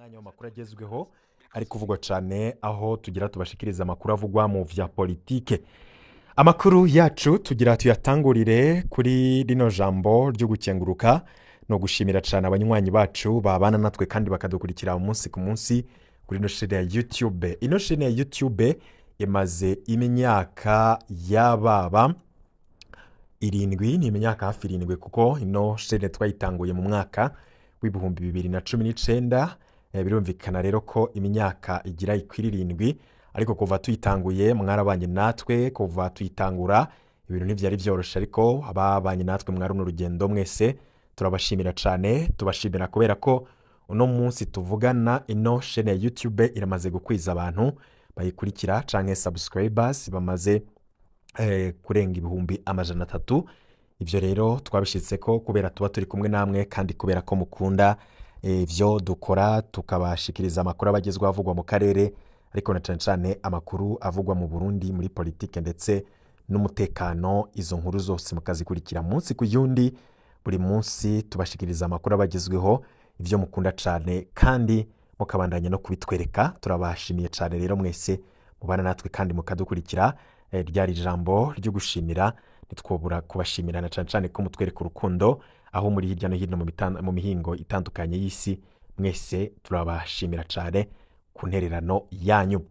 Umwanya w'amakuru agezweho ari kuvugwa cyane, aho tugira tubashikiriza amakuru avugwa mu vya politike. Amakuru yacu tugira tuyatangurire kuri rino jambo ryo gukenguruka no gushimira cyane abanywanyi bacu babana natwe kandi bakadukurikira umunsi ku munsi kuri ino shene ya YouTube. Ino shene ya YouTube imaze imyaka yababa 7, ni imyaka hafi 7, kuko ino shene twayitanguye mu mwaka w'2019. Birumvikana rero ko imyaka igira ikwira 7, ariko kuva tuyitanguye mwarabanye natwe. Kuva tuyitangura ibintu ntibyari byoroshe, ariko ababanye natwe mwari runo rugendo mwese turabashimira cyane. Tubashimira kubera ko uno munsi tuvugana ino shene ya YouTube iramaze gukwiza abantu bayikurikira canke subscribers bamaze kurenga 300,000. Ibyo rero twabishyitse ko kubera tuba turi kumwe namwe kandi kubera ko mukunda ibyo dukora, tukabashikiriza amakuru abagezweho avugwa mu karere, ariko na cyane cyane amakuru avugwa mu Burundi muri politike ndetse n'umutekano. Izo nkuru zose mukazikurikira munsi ku yundi. Buri munsi tubashikiriza amakuru abagezweho, ibyo mukunda cyane, kandi mukabandanya no kubitwereka. Turabashimiye cyane rero mwese mubana natwe kandi mukadukurikira. Ryari ijambo ryo gushimira, ntitwobura kubashimira na cyane cyane ko mutwereka urukundo aho muri hirya no hino mu mihingo itandukanye y'isi. Mwese turabashimira cyane ku ntererano yanyu.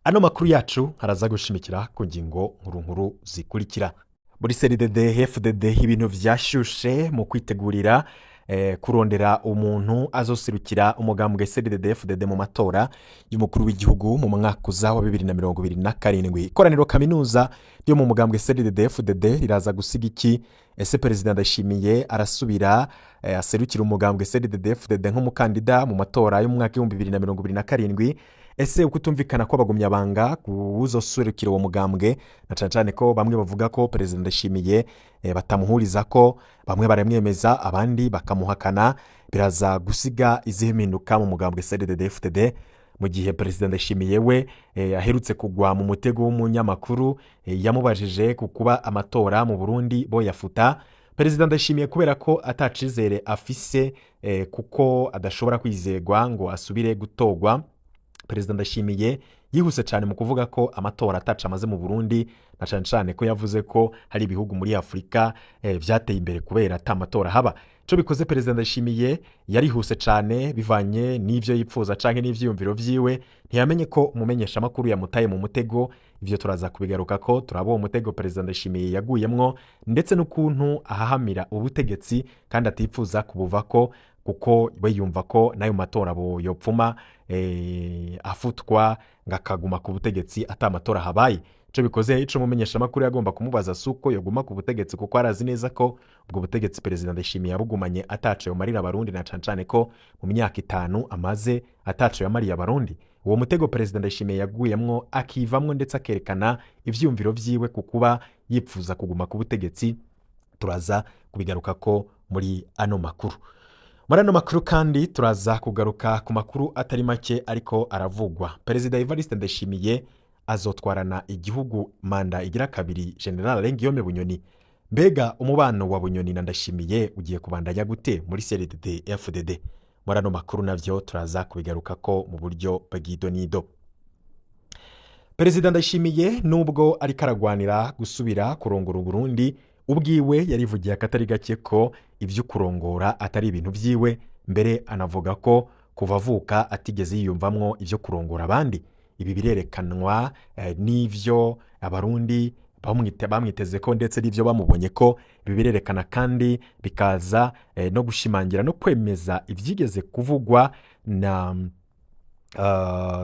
Ano makuru yacu haraza gushimikira ku ngingo nkuru nkuru zikurikira: muri CNDD FDD ibintu vyashushe mu kwitegurira kurondera umuntu azoserukira umugambwe CNDD FDD mu matora y'umukuru w'igihugu mu mwaka uza wa 2027. Ikoraniro kaminuza ryo mu mugambwe CNDD FDD riraza gusiga iki? Ese Perezida Ndayishimiye arasubira aserukira umugambwe CNDD FDD nk'umukandida mu matora y'umwaka w'2027? Ese ukutumvikana kw'abagumyabanga kuwuzoserukira uwo mugambwe, na cane cane ko bamwe bavuga ko Perezida Ndayishimiye batamuhuriza ko, bamwe baramwemeza abandi bakamuhakana, biraza gusiga izihe mpinduka mu mugambwe CNDD FDD, mu gihe Perezida Ndayishimiye we aherutse kugwa mu mutego w'umunyamakuru yamubajije ku kuba amatora mu Burundi bo yafuta? Perezida Ndayishimiye, kubera ko atacizere afise kuko adashobora kwizegwa ngo asubire gutorwa, Perezida Ndashimiye yihuse cyane mu kuvuga ko amatora ataca amaze mu Burundi, na cyane cyane ko yavuze ko hari ibihugu muri Afurika vyateye imbere kubera ata matora haba. Ico bikoze, Perezida Ndayishimiye yarihuse cyane bivanye n'ivyo yipfuza canke n'ivyiyumviro vyiwe, ntiyamenye ko umumenyeshamakuru yamutaye mu mutego. Ivyo turaza kubigaruka ko turaba uwo mutego Perezida Ndayishimiye yaguyemwo, ndetse n'ukuntu ahahamira ubutegetsi kandi atipfuza kubuvako, kuko we yumva ko n'ayo matora bo yopfuma afutwa ngo akaguma ku butegetsi ata matora habaye. Ico bikoze, ico umumenyeshamakuru yagomba kumubaza si uko yoguma ku butegetsi, kuko arazi neza ko ubwo butegetsi Perezida Ndayishimiye yabugumanye ataco yomarira Abarundi, na cane cane ko mu myaka 5 amaze ataco yamariye Abarundi. Uwo mutego Perezida Ndayishimiye yaguyemwo akivamwo, ndetse akerekana ivyiyumviro vyiwe ku kuba yipfuza kuguma ku butegetsi, turaza kubigarukako muri ano makuru. Muri ano makuru kandi turaza kugaruka ku makuru atari make ariko aravugwa. Perezida Evariste Ndayishimiye azotwarana igihugu manda igira kabiri General Alain Bunyoni? Mbega umubano wa Bunyoni na Ndayishimiye ugiye kubandanya gute muri CNDD FDD? Muri ano makuru navyo turaza kubigarukako mu buryo bw'idonido. Perezida Ndayishimiye, nubwo ariko aragwanira gusubira kurongora Uburundi, ubwiwe yarivugiye akatari gake ko ibyo kurongora atari ibintu byiwe, mbere anavuga ko kuva avuka atigeze yiyumvamwo ibyo kurongora abandi. Ibi birerekanwa n'ivyo Abarundi bamwiteze ko ndetse n'ibyo bamubonye ko. Ibi birerekana kandi bikaza no gushimangira no kwemeza ibyigeze kuvugwa na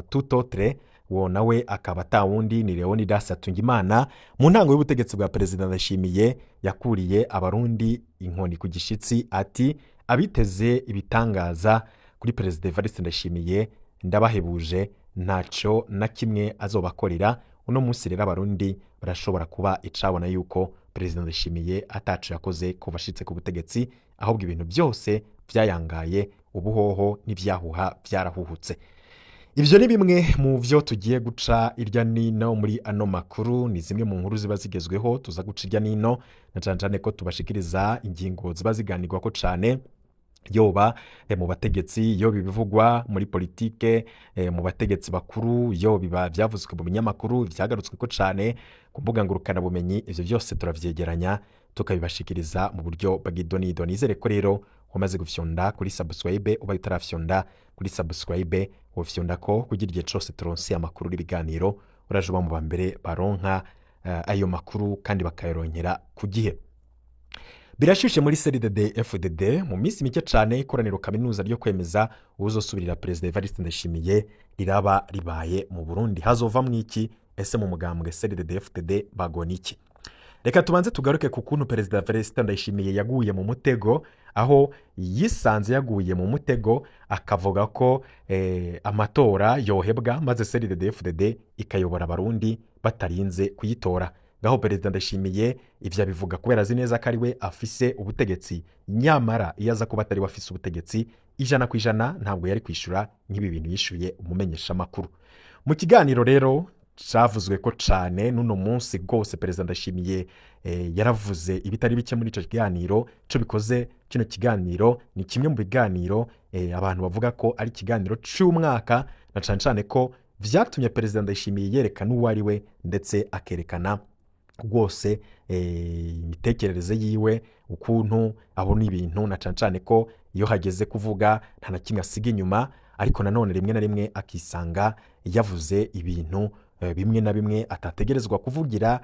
tutotre, uwo nawe akaba atawundi ni Leonidas Hatungimana. Mu ntango y'ubutegetsi bwa Perezida Ndayishimiye yakuriye Abarundi inkoni ku gishitsi, ati: "Abiteze ibitangaza kuri Perezida Evariste Ndayishimiye ndabahebuje, ntacyo na kimwe azobakorera." Uno munsi rero Abarundi barashobora kuba icabona yuko Perezida Ndayishimiye ataco yakoze kuva ashitse ku butegetsi, ahubwo ibintu byose vyayangaye, ubuhoho n'ivyahuha vyarahuhutse. Ivyo ni bimwe mu vyo tugiye guca irya nino muri ano makuru. Ni zimwe mu nkuru ziba zigezweho tuza guca irya nino, na cane cane ko tubashikiriza ingingo ziba ziganirwako cane. Yoba mu bategetsi, yoba ibivugwa muri politike mu bategetsi bakuru, yo biba vyavuzwe mu binyamakuru, vyagarutsweko cane ku mbuga ngurukanabumenyi, ivyo vyose turavyegeranya tukabibashikiriza mu buryo bw'idonido. Nizere ko rero wamaze gufyonda kuri subscribe. Ubaye utarafyonda kuri subscribe, wofyonda ko kugira igihe cose turonse amakuru n'ibiganiro uraje uba mu ba mbere baronka ayo makuru kandi bakayaronkera ku gihe. Birashushe muri CNDD FDD. Mu minsi mike cyane ikoraniro kaminuza ryo kwemeza uwuzosubirira Perezida Evariste Ndayishimiye riraba ribaye mu Burundi. Hazovamwo iki? Ese mu mugambwe CNDD FDD bagona iki? Reka tubanze tugaruke ku kuntu Perezida Evariste Ndayishimiye yaguye mu mutego, aho yisanze yaguye mu mutego akavuga ko amatora yohebwa maze CNDD FDD ikayobora Abarundi batarinze kuyitora. Ngaho Perezida Ndayishimiye ivyo abivuga kubera azi neza ko ari we afise ubutegetsi. Nyamara iyo aza kuba atari we afise ubutegetsi 100%, ntabwo yari kwishura nk'ibi bintu yishuye umumenyeshamakuru mu kiganiro. Rero cavuzwe ko cane n'uno munsi rwose. Perezida Ndayishimiye yaravuze ibitari bike muri ico kiganiro. Ico bikoze, kino kiganiro ni kimwe mu biganiro abantu bavuga ko ari ikiganiro c'umwaka, na cane cane ko vyatumye Perezida Ndayishimiye yerekana uwo ari we, ndetse akerekana rwose imitekerereze yiwe, ukuntu abona ibintu, na cane cane ko iyo hageze kuvuga nta na kimwe asiga inyuma. Ariko nanone rimwe na rimwe akisanga yavuze ibintu bimwe na bimwe atategerezwa kuvugira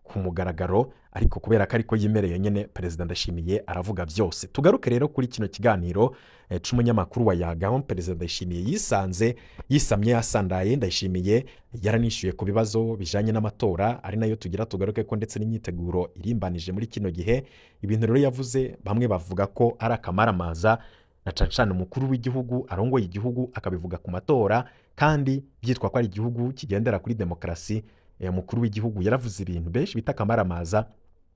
ku mugaragaro, ariko kubera ko ariko yimereye nyene, Perezida Ndayishimiye aravuga byose. Tugaruke rero kuri kino kiganiro c'umunyamakuru wa Yagaho. Perezida Ndayishimiye yisanze yisamye yasandaye. Ndayishimiye yaranishyuye ku bibazo bijanye n'amatora, ari nayo tugira tugaruke ko, ndetse n'imyiteguro irimbanije muri kino gihe. Ibintu rero yavuze, bamwe bavuga ko ari akamaramaza, na cane cane umukuru w'igihugu arongoye igihugu akabivuga ku matora kandi byitwa ko ari igihugu kigendera kuri demokarasi. Umukuru w'igihugu yaravuze ibintu benshi bita akamaramaza,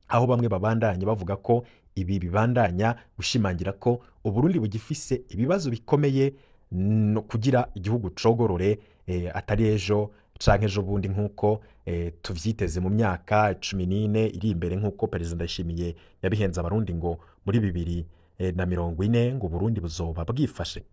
aho bamwe babandanya bavuga ko ibi bibandanya gushimangira ko Uburundi bugifise ibibazo bikomeye no kugira igihugu cogorore, atari ejo canke ejo bundi nk'uko tuvyiteze mu myaka 14 iri imbere, nk'uko Perezida Ndayishimiye yabihenze Abarundi ngo muri 2040 ngo Uburundi buzoba bwifashe.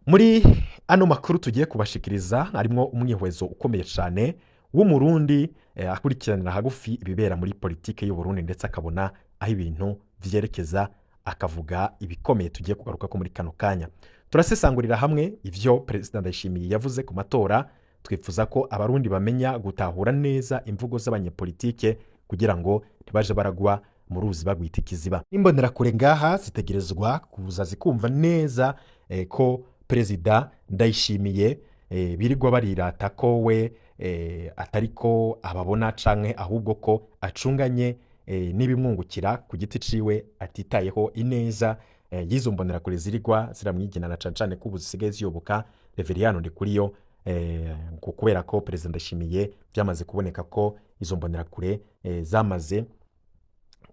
Muri ano makuru tugiye kubashikiriza harimwo umwihwezo ukomeye cyane w'Umurundi akurikiranira hagufi ibibera muri politike y'Uburundi, ndetse akabona aho ibintu vyerekeza, akavuga ibikomeye tugiye kugaruka ko muri kano kanya. Turasesangurira hamwe ivyo Perezida Ndayishimiye yavuze ku matora. Twifuza ko Abarundi bamenya gutahura neza imvugo z'abanyepolitike kugira ngo ntibaje baragwa mu ruzi bagwita ikiziba. Imbonerakure ngaha zitegerezwa kuza zikumva neza ko Perezida Ndayishimiye birirwa barirata ko we atariko ababona canke ahubwo ko acunganye n'ibimwungukira ku giti ciwe, atitayeho ineza y'izo mbonerakure zirirwa ziramwiginana, cane cane ko ubu zisigaye ziyoboka Reveriyano Ndikuriyo, kubera ko Perezida Ndayishimiye byamaze kuboneka ko izo mbonerakure zamaze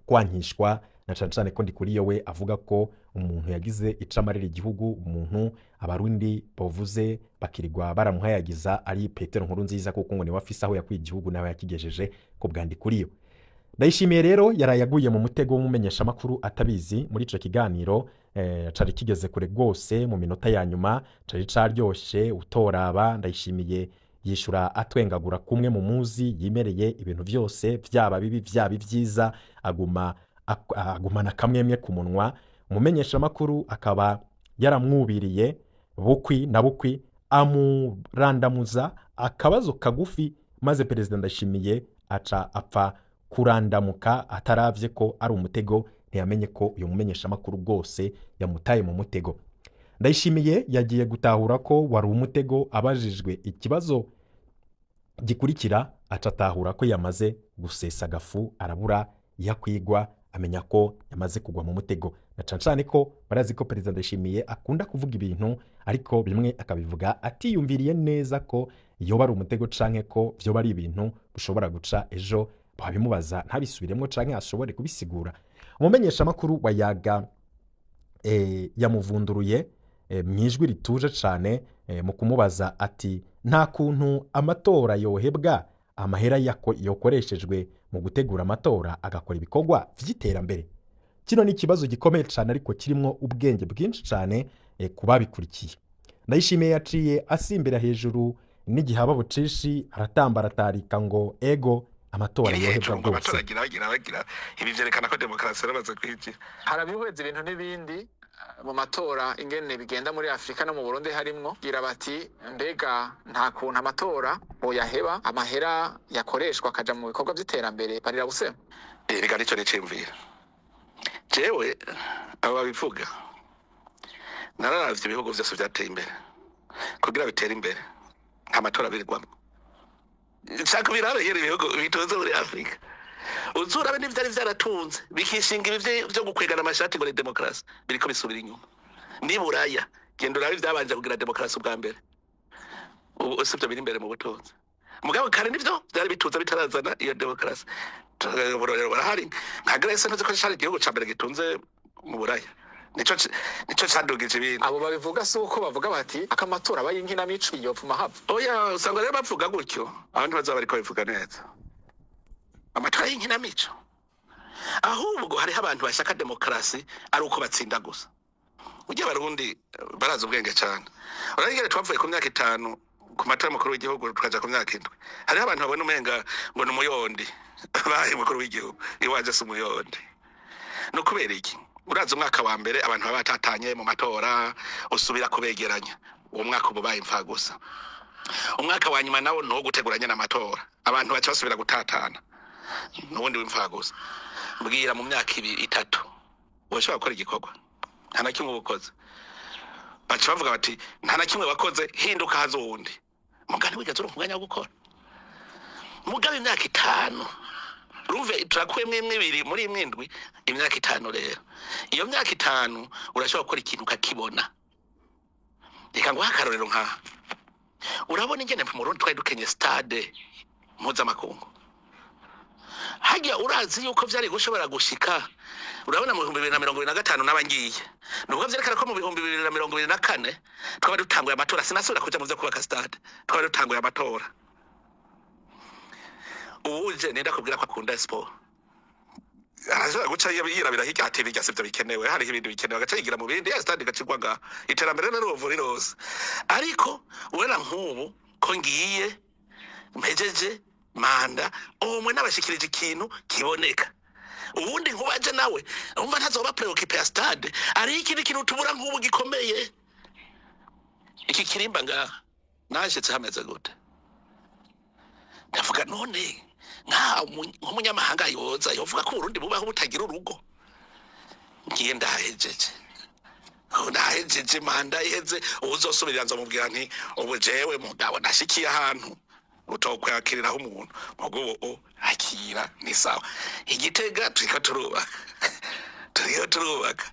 kwankishwa, na cane cane ko Ndikuriyo we avuga ko umuntu yagize ico amarira igihugu, umuntu Abarundi bavuze bakirirwa baramuhayagiza, ari Petero Nkurunziza, kuko ngo niwe afise aho yakwiye igihugu nawe yakigejeje ku bwa Ndikuriyo. Ndayishimiye rero yaraye aguye mu mutego w'umumenyeshamakuru atabizi. Muri ico kiganiro cari kigeze kure rwose, mu minota ya nyuma cari caryoshe utoraba. Ndayishimiye yishura atwengagura kumwe mu muzi yimereye ibintu vyose, vyaba bibi vyaba ibyiza, aguma agumana kamwemwe ku munwa. Umumenyeshamakuru akaba yaramwubiriye bukwi na bukwi, amurandamuza akabazo kagufi, maze Perezida Ndayishimiye aca apfa kurandamuka ataravye ko ari umutego. Ntiyamenye ko uyu mumenyeshamakuru rwose yamutaye mu mutego. Ndayishimiye yagiye gutahura ko wari umutego abajijwe ikibazo gikurikira, aca atahura ko yamaze gusesa agafu, arabura iyo akwigwa, amenya ko yamaze kugwa mu mutego, na cane cane ko barazi ko Perezida Ndayishimiye akunda kuvuga ibintu, ariko bimwe akabivuga atiyumviriye neza ko yoba ari umutego canke ko vyoba ari ibintu bishobora guca ejo babimubaza ntabisubiremwo canke ashobore kubisigura. Umumenyeshamakuru wa Yaga yamuvunduruye mu ijwi rituje cane mu kumubaza ati: "Nta kuntu amatora yohebwa, amahera yokoreshejwe mu gutegura amatora agakora ibikorwa vy'iterambere?" Kino ni ikibazo gikomeye cyane, ariko kirimo ubwenge bwinshi cyane ku babikurikiye. Ndayishimiye yaciye asimbira hejuru n'igihaba bucishi, aratamba, aratarika ngo ego, amatora iri yohebwa hejuru ngo rwose. Amatora agira bagira bagira ibi vyerekana ko demokarasi yaramaze kwinjira. Harabihweza ibintu n'ibindi mu matora ingene bigenda muri Afurika no mu Burundi harimwo gira bati: mbega nta kuntu amatora boyaheba, amahera yakoreshwa akaja mu bikorwa vy'iterambere? Barira busema. Reka nico niciyumvira jewe. Abo babivuga, nararavye ibihugu vyose vyateye imbere, kugira bitere imbere nta matora birirwamwo. Nshaka birabe yera ibihugu bitunze muri Afurika, uzurabe n'ivyari vyaratunze bikishinga ibi vyo gukwegana amashati ngo ni demokarasi, biriko bisubira inyuma. Ni Buraya, genda urabe ivyabanje kugira demokarasi ubwa mbere, ubu sivyo biri imbere mu butunzi. Mugabo kare nivyo vyari bitunze bitarazana iyo demokarasi. Uburorero burahari nka Grèce, ntuzi ko cari igihugu ca mbere gitunze mu Buraya? Nico cadugije ibintu. Abo babivuga si uko bavuga bati akamatora aba y'inkinamico, yopfuma hava? Oya, usanga rero bavuga gutyo abantu bazaba bariko babivuga neza amatora y'inkinamico. Ahubwo hariho abantu bashaka demokarasi ari uko batsinda gusa. Ujya Abarundi barazi ubwenge cyane. Urabona twavuye ku myaka 5 ku matora y'umukuru w'igihugu, tukaja ku myaka 7. Hariho abantu babona umenga ngo ni umuyondi baye umukuru w'igihugu. Iwaje si umuyondi. Ni ukubera iki? Urazi umwaka wa mbere abantu baba batatanye mu matora, usubira kubegeranya. Uwo mwaka uba ubaye imfa gusa. Umwaka wa nyuma nawo ni uwo gutegura nyene amatora, abantu baca basubira gutatana, n'ubundi w'imfa gusa. Mbwira, mu myaka 2, 3 woshobora gukora igikorwa? Nta na kimwe uba ukoze. Baca bavuga bati: nta na kimwe wakoze, hinduka haza uwundi. Mugani wigeze uronka umwanya wo gukora? Mugabe imyaka 5, urumve turakuyemwo imwe, 2 muri imwe 7, imyaka 5 rero. Iyo myaka 5 urashobora gukora ikintu ukakibona. Reka nguhe akarorero nkaha. Urabona ingene mu Burundi twari dukenye stade mpuzamakungu hajya? Urazi yuko vyari gushobora gushika? Urabona mu 2025 naba ngiye, nukuvuga vyerekana ko mu 2024 twaba dutanguye amatora. Sinasubira kuja mu vyo kubaka stade, twaba dutanguye amatora. Uwuje nenda kubwira ko akunda sport, arashobora guca yirabira hirya ati: birya sivyo bikenewe, hariho ibindi bikenewe, agaca yigira mu bindi, ya stade igacirwa ngaho, iterambere naruvu rirose. Ariko wera nk'ubu ko ngiye mpejeje manda, umwe nabashikirije ikintu kiboneka, ubundi nkubaje nawe umva ntazoba préoccupé ya stade. Ari ikindi kintu tubura nk'ubu gikomeye, iki kirimba ngaha. Nashitse hameze gute? Ndavuga none nka nk'umunyamahanga yoza yovuga ko Uburundi bubaho butagira urugo? Ngiye ndahejeje. Ubu ndahejeje, manda iheze, uwuzosubirira nzomubwira nti: ubu jewe mugabo nashikiye ahantu utokwakiriraho umuntu, mugo ubu akira ni sawa. Igitega turiko turubaka, turiko turubaka,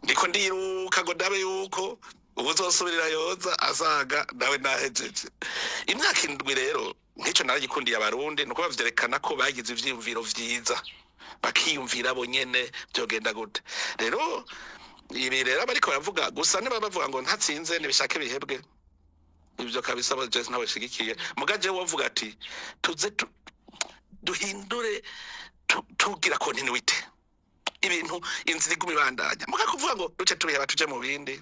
ndiko ndiruka ngo ndabe yuko uwuzosubirira yoza asaga nawe nahejeje imyaka 7. Rero nk'icyo naragikundiye Abarundi, nuko bavyerekana ko bagize ivyiyumviro vyiza, bakiyumvira bo nyene vyogenda gute. Rero ibi rero bariko baravuga gusa, niba bavuga ngo ntatsinze nibishake bihebwe, ivyo kabisa bo je ntawe shigikiye. Muga jewe wovuga ati tuze duhindure tugira continuité, ibintu inzira iguma ibandanya. Muga kuvuga ngo duce tubiheba tuje mu bindi,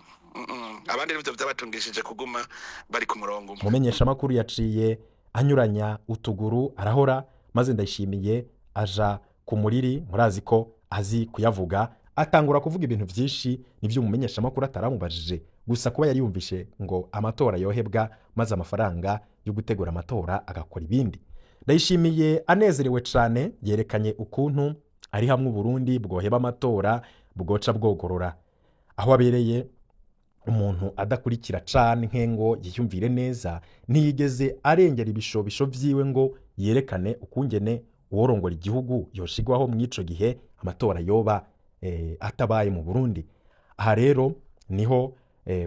Abandi nivyo vyabatungishije kuguma bari ku murongo umwe. Umumenyeshamakuru yaciye anyuranya utuguru arahora, maze Ndayishimiye aja ku muriri. Murazi ko azi kuyavuga, atangura kuvuga ibintu byinshi nibyo umumenyeshamakuru ataramubajije, gusa kuba yari yumvishe ngo amatora yohebwa maze amafaranga yo gutegura amatora agakora ibindi. Ndayishimiye anezerewe cyane yerekanye ukuntu ari hamwe Uburundi bwoheba amatora bwoca bwogorora. Aho abereye umuntu adakurikira canke ngo yiyumvire neza, ntiyigeze arengera ibishobisho vyiwe ngo yerekane ukungene uworongora igihugu yoshigwaho mw'ico gihe amatora yoba atabaye mu Burundi. Aha rero niho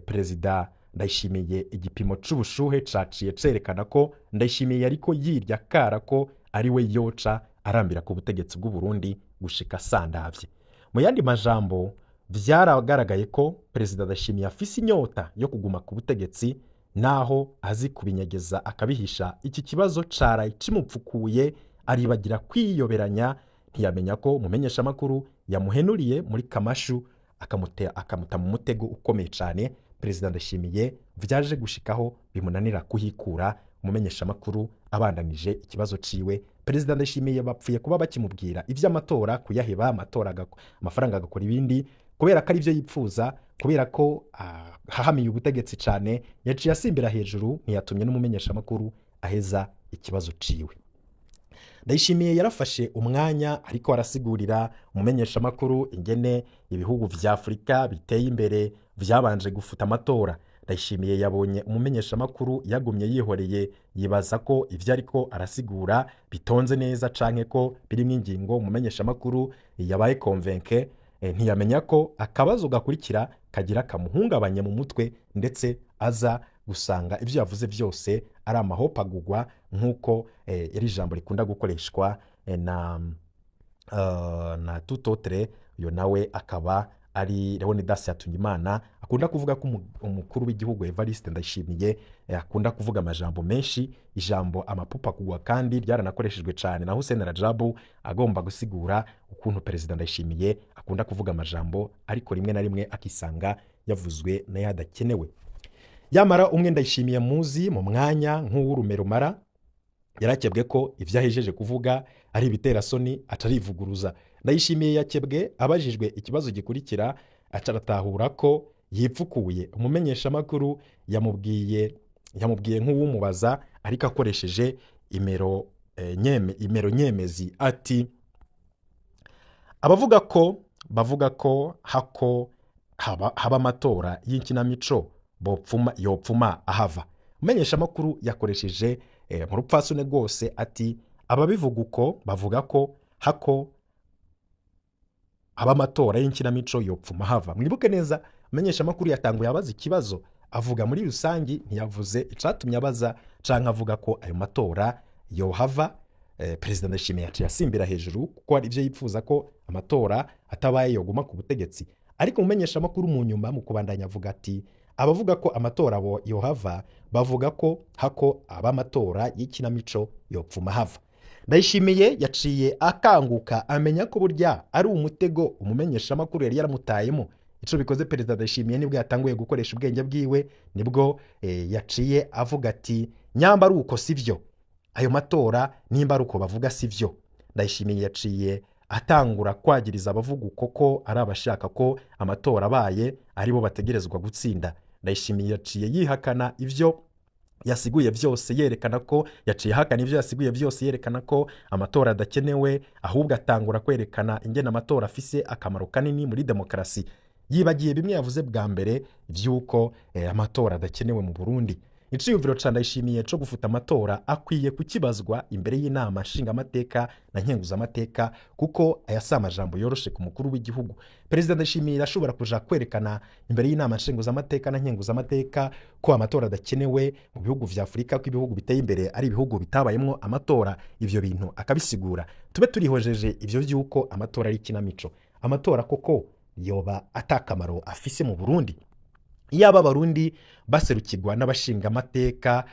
Perezida Ndayishimiye igipimo c'ubushuhe caciye cerekana ko Ndayishimiye ariko yirya kara ko ari we yoca arambira ku butegetsi bw'u Burundi gushika sandavye. Mu yandi majambo, vyaragaragaye ko Perezida Ndayishimiye afise inyota yo kuguma ku butegetsi, naho azi kubinyegeza akabihisha. Iki kibazo caraye kimupfukuye, aribagira kwiyoberanya. Ntiyamenya ko umumenyeshamakuru yamuhenuriye muri kamashu, akamuta mu mutego ukomeye cyane. Perezida Ndashimiye vyaje gushikaho bimunanira kuhikura. Umumenyeshamakuru abandanije ikibazo ciwe, Perezida Ndashimiye bapfuye kuba bakimubwira ivy'amatora kuyaheba, amatora amafaranga agakora ibindi, kubera ko arivyo yipfuza, kubera ko hahamiye ubutegetsi cyane, yaciye asimbira hejuru, ntiyatumye n'umumenyeshamakuru aheza ikibazo ciwe. Ndayishimiye yarafashe umwanya ariko arasigurira umumenyeshamakuru ingene ibihugu vya Afurika biteye imbere vyabanje gufuta amatora. Ndayishimiye yabonye umumenyeshamakuru yagumye yihoreye, yibaza ko ivyo ariko arasigura bitonze neza canke ko birimo ingingo umumenyeshamakuru yabaye convaincu. Ntiyamenya ko akabazo gakurikira kagira kamuhungabanye mu mutwe, ndetse aza gusanga ibyo yavuze byose ari amahopagugwa, nk'uko iri jambo rikunda gukoreshwa na tutotre. Uyo nawe akaba ari Leonidas Hatungimana, akunda kuvuga ko umukuru w'igihugu Evariste Ndayishimiye akunda kuvuga amajambo menshi. Ijambo amapupa kugwa kandi ryaranakoreshejwe cyane na Hussein Rajabu agomba gusigura ukuntu Perezida Ndayishimiye akunda kuvuga amajambo, ariko rimwe na rimwe akisanga yavuzwe n'ayadakenewe. Yamara umwe Ndayishimiye muzi mu mwanya nk'uw'urumerumara, yarakebwe ko ibyo ahejeje kuvuga ari ibiterasoni, atarivuguruza. Ndayishimiye yakebwe abajijwe ikibazo gikurikira, acaratahura ko yipfukuye. Umumenyeshamakuru yamubwiye nk'uwumubaza ariko akoresheje imero nyemezi, ati: "Abavuga ko bavuga ko hako haba amatora y'inkinamico bopfuma yopfuma ahava." Umumenyeshamakuru yakoresheje mu rupfasoni rwose ati: "Ababivuga uko bavuga ko hako haba amatora y'inkinamico yopfuma hava." Mwibuke neza, umumenyeshamakuru yatanguye abaza ikibazo avuga muri rusangi, ntiyavuze icatumye abaza canke avuga ko ayo matora yohava. Perezida Ndayishimiye yaciye asimbira hejuru kuko hari ibyo yipfuza, ko amatora atabaye yoguma ku butegetsi. Ariko umumenyeshamakuru mu nyuma mu kubandanya avuga ati: "Abavuga ko amatora bo yohava bavuga ko hako aba amatora y'ikinamico yopfuma hava." Ndayishimiye yaciye akanguka, amenya ko burya ari umutego umumenyeshamakuru yari yaramutayemo. Ico bikoze, Perezida Ndayishimiye nibwo yatanguye gukoresha ubwenge bwiwe, nibwo yaciye avuga ati: "Nyamba ari uko sivyo, ayo matora nimba ari uko bavuga sivyo." Ndayishimiye yaciye atangura kwagiriza abavuga uko ko ari abashaka ko amatora abaye aribo bategerezwa gutsinda. Ndayishimiye yaciye yihakana ivyo yasiguye byose, yerekana ko yaciye ahakana ivyo yasiguye byose, yerekana ko amatora adakenewe, ahubwo atangura kwerekana ingene amatora afise akamaro kanini muri demokarasi. Yibagiye bimwe yavuze bwa mbere vy'uko amatora adakenewe mu Burundi. Iciyumviro ca Ndayishimiye co gufuta amatora akwiye kukibazwa imbere y'inama nshingamateka na nkenguzamateka, kuko aya si amajambo yoroshe ku mukuru w'igihugu. Perezida Ndayishimiye arashobora kuja kwerekana imbere y'inama nshinguzamateka na nkenguzamateka ko amatora adakenewe mu bihugu vya Afurika, ko ibihugu biteye imbere ari ibihugu bitabayemwo amatora, ivyo bintu akabisigura. Tube turihojeje ivyo vy'uko amatora ari ikinamico. Amatora koko yoba atakamaro afise mu Burundi? Iyaba Abarundi baserukirwa n'abashingamateka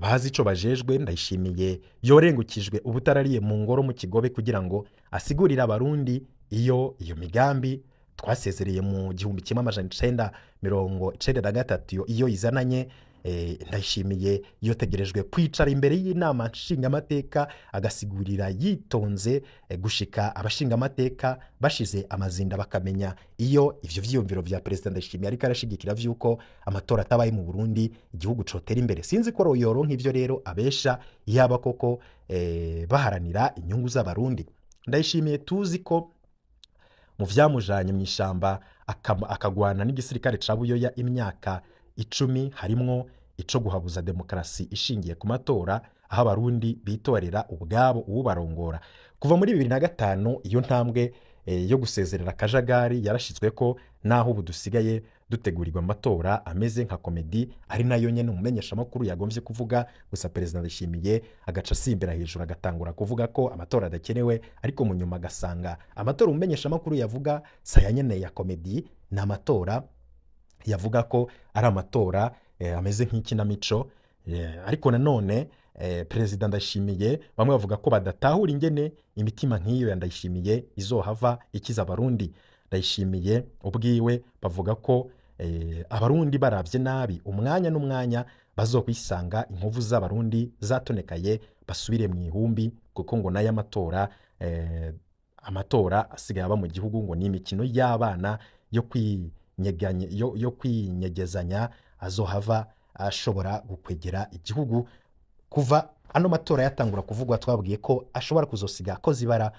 bazi ico bajejwe, Ndayishimiye yorengukijwe ubutarariye mu ngoro mu Kigobe kugira ngo asigurire Abarundi iyo migambi twasezereye mu 1993 iyo izananye. Ndayishimiye yotegerejwe kwicara imbere y'inama nshingamateka agasigurira yitonze, gushika abashingamateka bashize amazinda, bakamenya iyo ivyo vyiyumviro vya Perezida Ndayishimiye ariko arashigikira vy'uko amatora atabaye mu Burundi igihugu cotera imbere. Sinzi ko yoronka ivyo rero abesha yaba koko baharanira inyungu z'Abarundi. Ndayishimiye tuzi ko mu vyamujanye mw'ishamba akagwana n'igisirikare ca Buyoya imyaka 10 harimwo ico guhabuza demokarasi ishingiye ku matora, aho Abarundi bitorera ubwabo uwubarongora. Kuva muri 2005 iyo ntambwe yo gusezerera akajagari yarashizweko, naho ubu dusigaye dutegurirwa amatora ameze nka komedi, ari nayo nyene umumenyeshamakuru yagombye kuvuga. Gusa Perezida Ndayishimiye agaca asimbira hejuru agatangura kuvuga ko amatora adakenewe, ariko mu nyuma agasanga amatora umumenyeshamakuru yavuga saya nyene ya komedi, ni amatora yavuga ko ari amatora ameze nk'ikinamico. Ariko nanone Perezida Ndayishimiye, bamwe bavuga ko badatahura ingene imitima nk'iyo ya Ndayishimiye izohava ikiza Abarundi. Ndayishimiye ubwiwe bavuga ko Abarundi baravye nabi umwanya n'umwanya bazokwisanga inkovu z'Abarundi zatonekaye, basubire mu ihumbi, kuko ngo nayo amatora amatora asigaye aba mu gihugu ngo ni imikino y'abana yo kwinyeganya, yo kwinyegezanya, azohava ashobora gukwegera igihugu. Kuva ano matora yatangura kuvugwa, twabwiye ko ashobora kuzosiga akoze ibara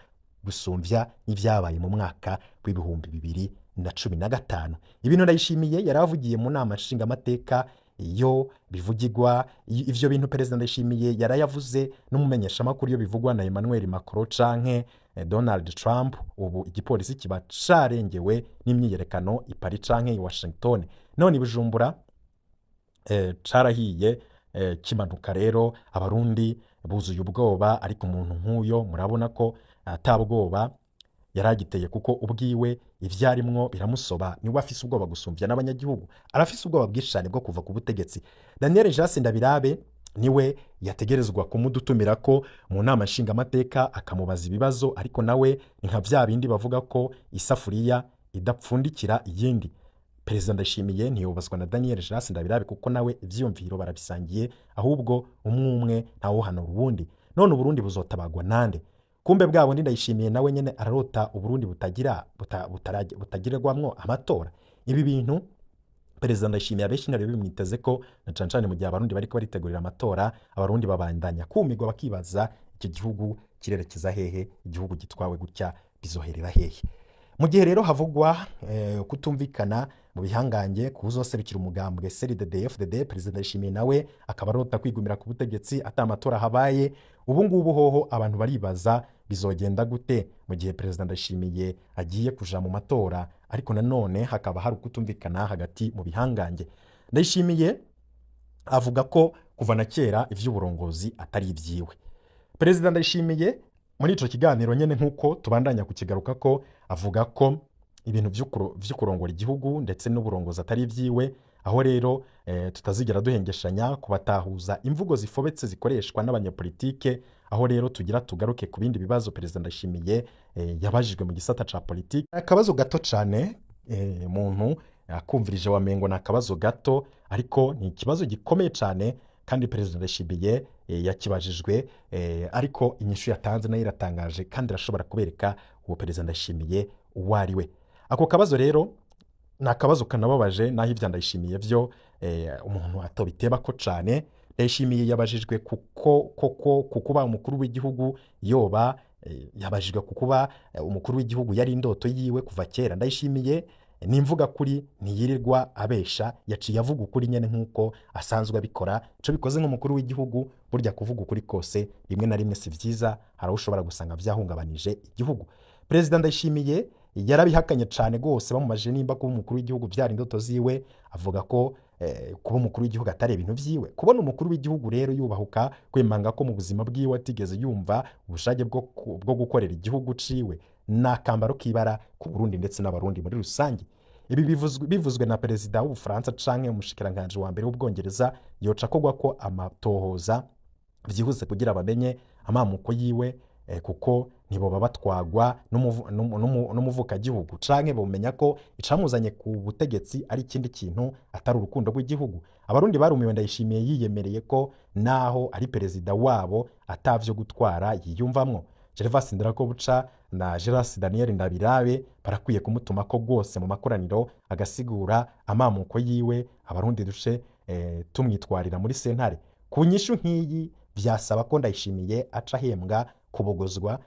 gusumvya n'ivyabaye mu mwaka w'2015. Ibintu Ndayishimiye yaravugiye mu nama nshingamateka iyo bivugirwa, ivyo bintu Perezida Ndayishimiye yarayavuze n'umumenyeshamakuru, iyo bivugwa na Emmanuel Macron canke Donald Trump, ubu igipolisi kiba carengewe n'imyiyerekano i Paris canke i Washington. None i Bujumbura carahiye kimanuka. Rero Abarundi buzuye ubwoba, ariko umuntu nk'uyo murabona ko ata bwoba yaragiteye, kuko ubwiwe ivyarimwo biramusoba. Niwe afise ubwoba gusumvya n'abanyagihugu, arafise ubwoba bwinshi cyane bwo kuva ku butegetsi. Daniel Jase Ndabirabe niwe yategerezwa kumudutumira ko mu nama nshingamateka akamubaza ibibazo, ariko nawe ni nka vya bindi bavuga ko isafuriya idapfundikira iyindi. Perezida Ndayishimiye ntiyubazwa na Daniel Jase Ndabirabe, kuko nawe ivyiyumviro barabisangiye, ahubwo umwe umwe ntawuhanura uwundi. None Uburundi buzotabagwa nande? Kumbe bwa bundi Ndayishimiye nawe nyene ararota Uburundi butagira butagirwamwo amatora. Ibi bintu Perezida Ndayishimiye abenshi ntari bimwiteze ko, na cane cane mu gihe Abarundi bariko baritegurira amatora. Abarundi babandanya kumirwa, bakibaza iki gihugu kirerekeza hehe? Igihugu gitwawe gutya bizoherera hehe? Mu gihe rero havugwa kutumvikana mu bihangange kuzoserukira umugambwe CNDD-FDD, Perezida Ndayishimiye nawe akaba arota kwigumira ku butegetsi ata amatora habaye. Ubu ngubu hoho abantu baribaza bizogenda gute mu gihe Perezida Ndayishimiye agiye kuja mu matora, ariko nanone hakaba hari ukutumvikana hagati mu bihangange. Ndayishimiye avuga ko kuva na kera ivy'uburongozi atari ibyiwe. Perezida Ndayishimiye muri ico kiganiro nyene, nk'uko tubandanya kukigaruka ko, avuga ko ibintu vyo kurongora igihugu ndetse n'uburongozi atari ibyiwe, aho rero tutazigera duhengeshanya kubatahuza imvugo zifobetse zikoreshwa n'abanyapolitike. Aho rero tugira tugaruke ku bindi bibazo Perezida Ndayishimiye yabajijwe mu gisata ca politike. Akabazo gato cane, muntu akumvirije wamengo ni akabazo gato, ariko ni ikibazo gikomeye cane, kandi Perezida Ndayishimiye yakibajijwe, ariko inyishu yatanze nayo iratangaje kandi irashobora kubereka uwo Perezida Ndayishimiye uwo ari we. Ako kabazo rero ni akabazo kanababaje, naho ibya Ndayishimiye byo umuntu atobiteba ko cane. Ndayishimiye yabajijwe kuko koko kukuba umukuru w'igihugu yoba yabajijwe kukuba umukuru w'igihugu yari indoto yiwe kuva kera. Ndayishimiye nimvuga kuri, ntiyirirwa abesha, yaciye avuga ukuri nyene nk'uko asanzwe abikora. Ico bikoze nk'umukuru w'igihugu, burya kuvuga ukuri kose rimwe na rimwe si vyiza, hari aho ushobora gusanga vyahungabanije igihugu. Perezida Ndayishimiye yarabihakanye cane gose. Bamubajije nimba kuba umukuru w'igihugu vyari indoto ziwe, avuga ko kuba umukuru w'igihugu atari ibintu vyiwe. Kubona umukuru w'igihugu rero yubahuka kwemanga ko mu buzima bwiwe atigeze yumva ubushake bwo gukorera igihugu ciwe, ni akambaro k'ibara ku Burundi ndetse n'Abarundi muri rusange. Ibi bivuzwe na perezida w'Ubufaransa canke umushikiranganji wa mbere w'Ubwongereza, yoca akogwa ko amatohoza vyihuse kugira bamenye amamuko yiwe, kuko ntiboba batwagwa n'umuvukagihugu, canke bomenya ko icamuzanye ku butegetsi ari ikindi kintu atari urukundo rw'igihugu. Abarundi barumiwe. Ndayishimiye yiyemereye ko naho ari perezida wabo atavyo gutwara yiyumvamwo. Gervas Ndirakobuca na Geras Daniel Ndabirabe barakwiye kumutuma ko rwose mu makoraniro agasigura amamuko yiwe, Abarundi duce tumwitwarira muri sentare. Ku nyishu nk'iyi vyasaba ko Ndayishimiye aca ahembwa kubogozwa,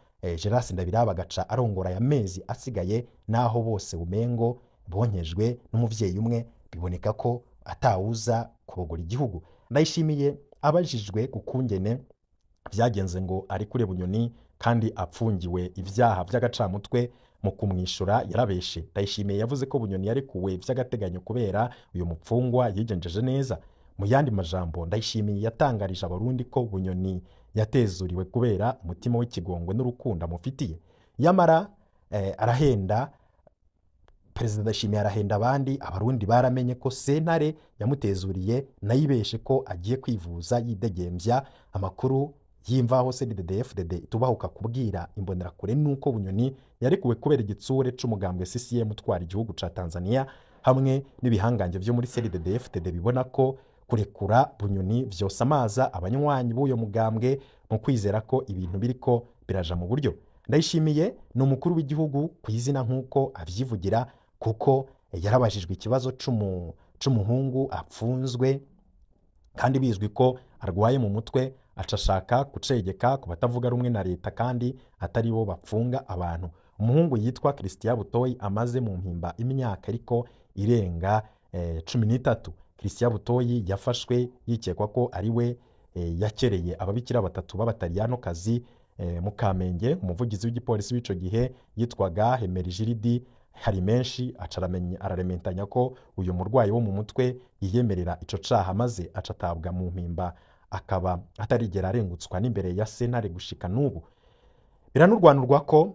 Geras Ndabirabe agaca arongora aya mezi asigaye. Naho bose umengo bonkejwe n'umuvyeyi umwe, biboneka ko atawuza kubogora igihugu. Ndayishimiye abajijwe ku kungene vyagenze ngo arekure Bunyoni kandi apfungiwe ivyaha vy'agacamutwe, mu kumwishura yarabeshe. Ndayishimiye yavuze ko Bunyoni yarekuwe vy'agateganyo kubera uyu mupfungwa yigenjeje neza. Mu yandi majambo, Ndayishimiye yatangarije Abarundi ko Bunyoni yatezuriwe kubera umutima w'ikigongwe n'urukundo amufitiye. Yamara arahenda. Perezida Ndayishimiye arahenda abandi. Abarundi baramenye ko sentare yamutezuriye nayibeshe ko agiye kwivuza yidegembya. Amakuru y'imvaho CNDD-FDD itubahuka kubwira imbonerakure nuko Bunyoni yarekuwe kubera igitsure c'umugambwe CCM utwara igihugu ca Tanzania hamwe n'ibihangange vyo muri CNDD-FDD bibona ko kurekura Bunyoni vyosamaza abanywanyi b'uyo mugambwe mu kwizera ko ibintu biriko biraja mu buryo. Ndayishimiye ni umukuru w'igihugu ku izina nk'uko avyivugira, kuko yarabajijwe ikibazo c'umuhungu apfunzwe kandi bizwi ko arwaye mu mutwe, aca ashaka kucegeka ku batavuga rumwe na leta kandi atari bo bapfunga abantu. Umuhungu yitwa Christian Butoyi amaze mu mpimba imyaka ariko irenga 13. Christian Butoyi yafashwe yikekwa ko ari we yakereye ababikira batatu b'abataliyanokazi mu Kamenge. Umuvugizi w'igipolisi w'ico gihe yitwaga Hemerigiridi hari menshi, aca ararementanya ko uyu murwayi wo mu mutwe yiyemerera ico caha, maze aca atabwa mu mpimba, akaba atarigera arengutswa n'imbere ya sentare gushika n'ubu. Biranurwanurwa ko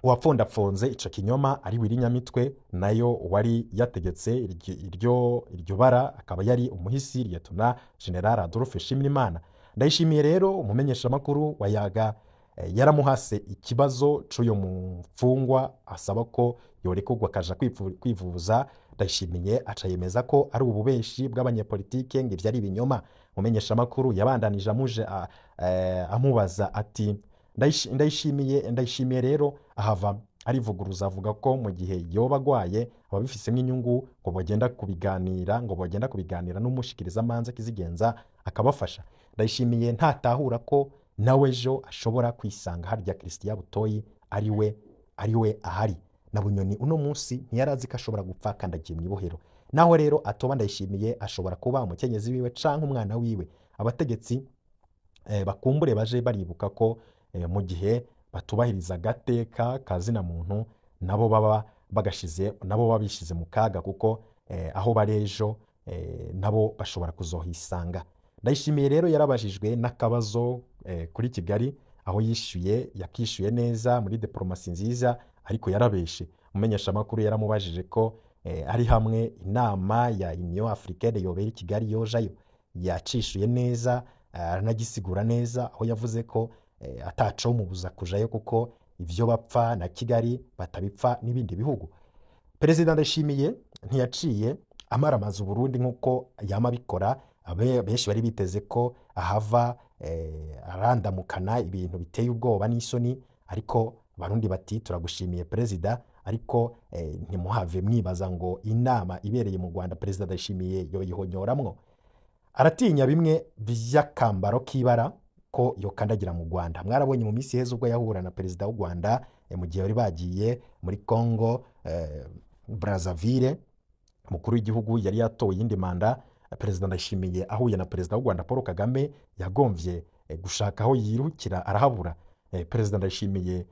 uwapfondapfonze ico kinyoma ari Willy Nyamitwe, nayo wari yategetse iryo bara akaba yari umuhisi Liyetona General Adolphe Nshimirimana. Ndayishimiye rero umumenyeshamakuru wa Yaga yaramuhase ikibazo c'uyo mufungwa, asaba ko yorekurwa akaja kwivuza. Ndayishimiye aca yemeza ko ari ububeshi bw'abanyepolitike, ngo ivyo ari ibinyoma. Umumenyeshamakuru yabandanije amuje amubaza ati Ndayishimiye rero ahava arivuguruza, avuga ko mu gihe yoba agwaye ababifisemo inyungu ngo bagenda kubiganira n'umushikirizamanza kizigenza akabafasha. Ndayishimiye ntatahura ko nawe ejo ashobora kwisanga harya Christian Butoyi ari we ahari. Na Bunyoni uno munsi ntiyarazi ko ashobora gupfa akandagiye mu ibohero. Naho rero atoba Ndayishimiye, ashobora kuba umukenyezi wiwe canke umwana wiwe. Abategetsi bakumbure baje baribuka ko mu gihe batubahiriza agateka ka zina muntu nabo baba bagashize, nabo babishize mu kaga, kuko aho bari ejo nabo bashobora kuzohisanga. Ndayishimiye rero yarabajijwe n'akabazo kuri Kigali, aho yishyuye, yakishyuye neza muri diplomasi nziza, ariko yarabeshe. Umumenyeshamakuru yaramubajije ko ari hamwe inama ya Union Africaine yobera i Kigali yojayo. Yacishuye neza, aranagisigura neza, aho yavuze ko atacomubuza kujayo kuko ivyo bapfa na Kigali batabipfa n'ibindi bihugu. Perezida Ndayishimiye ntiyaciye amaramaza Uburundi nk'uko yama abikora. Benshi bari biteze ko ahava arandamukana ibintu biteye ubwoba n'isoni, ariko Abarundi bati turagushimiye perezida, ariko ntimuhave mwibaza ngo inama ibereye mu Rwanda Perezida Ndayishimiye yoyihonyoramwo. Aratinya bimwe vy'akambaro k'ibara ko yokandagira mu Rwanda. Mwarabonye mu minsi iheze ubwo yahura na perezida w'u Rwanda mu gihe bari bagiye muri Congo Brazzaville. Umukuru w'igihugu yari yatowe iyindi manda. Perezida Ndayishimiye ahuye na perezida w'u Rwanda Paul Kagame yagomvye gushaka aho yirukira arahabura. Perezida Ndayishimiye,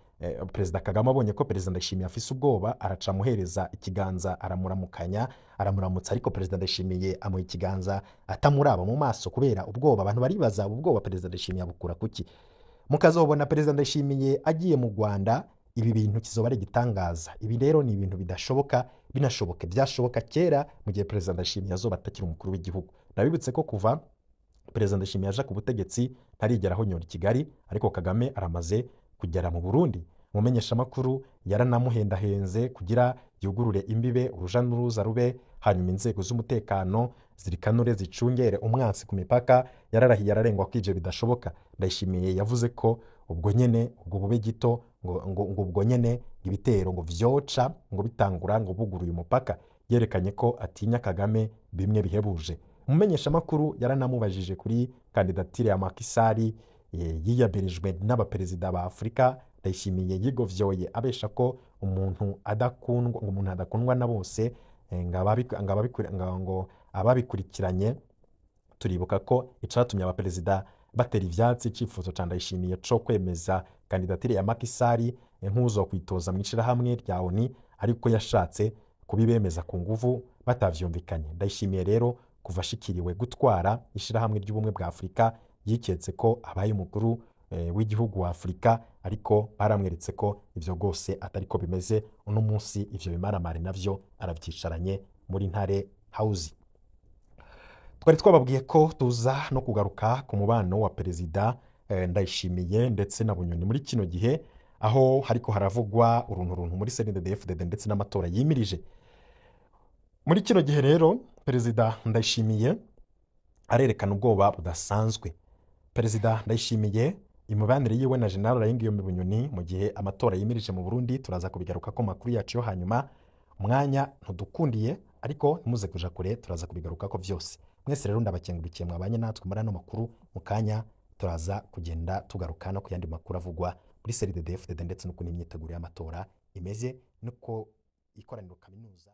Perezida Kagame abonye ko Perezida Ndayishimiye afise ubwoba, araca amuhereza ikiganza, aramuramukanya, aramuramutsa, ariko Perezida Ndayishimiye amuha ikiganza atamuraba mu maso kubera ubwoba. Abantu baribaza ubu bwoba Perezida Ndayishimiye abukura kuki? Mukazobona Perezida Ndayishimiye agiye mu Rwanda, ibi bintu kizoba ari igitangaza. Ibi rero ni ibintu bidashoboka, binashoboke byashoboka kera mu gihe Perezida Ndayishimiye azoba atakiri umukuru w'igihugu. Nabibutse ko kuva Perezida Ndayishimiye aja ku butegetsi ntarigera ahonyora i Kigali, ariko Kagame aramaze kugera mu Burundi. Umumenyeshamakuru yaranamuhendahenze kugira yugurure imbibe, uruja n'uruza rube, hanyuma inzego z'umutekano zirikanure zicungere umwansi ku mipaka. Yararahiye ararengwa ko ivyo bidashoboka. Ndayishimiye yavuze ko ubwo nyene ubwo bube gito ngo ubwo nyene ibitero ngo vyoca ngo bitangura ngo buguruye umupaka. Yerekanye ko atinya Kagame bimwe bihebuje. Umumenyeshamakuru yaranamubajije kuri kandidatire ya Macky Sall yiyabirijwe n'abaperezida ba Afurika. Ndayishimiye yigovyoye abesha ko umuntu adakundwa, ngo umuntu adakundwa na bose, ngo ababikurikiranye turibuka ko icatumye abaperezida batera ivyatsi icifuzo ca Ndayishimiye co kwemeza kandidatire ya Macky Sall nk'uzokwitoza mu ishirahamwe rya ONU, ariko yashatse kubibemeza ku nguvu batavyumvikanye. Ndayishimiye rero kuva ashikiriwe gutwara ishirahamwe ry'ubumwe bwa Afurika yiketse ko abaye umukuru w'igihugu wa Afurika, ariko baramweretse ko ivyo rwose atariko bimeze. Uno munsi ivyo bimaramare navyo arabyicaranye muri Ntare House. Twari twababwiye ko tuza no kugaruka ku mubano wa perezida Ndayishimiye ndetse na Bunyoni muri kino gihe, aho hariko haravugwa urunturuntu muri CNDD-FDD ndetse n'amatora yimirije. Muri kino gihe rero perezida Ndayishimiye arerekana ubwoba budasanzwe. Perezida Ndayishimiye, imibanire yiwe na General Alain Bunyoni mu gihe amatora yimirije mu Burundi, turaza kubigaruka ko makuru yacu yo hanyuma. Umwanya ntudukundiye, ariko ntimuze kuja kure, turaza kubigaruka ko vyose. Mwese rero ndabakengurukiye mwabanye natwe muri ano makuru. Mu kanya turaza kugenda tugaruka no ku yandi makuru avugwa muri CNDD-FDD ndetse n'ukuntu imyiteguro y'amatora imeze, nuko ikoraniro kaminuza.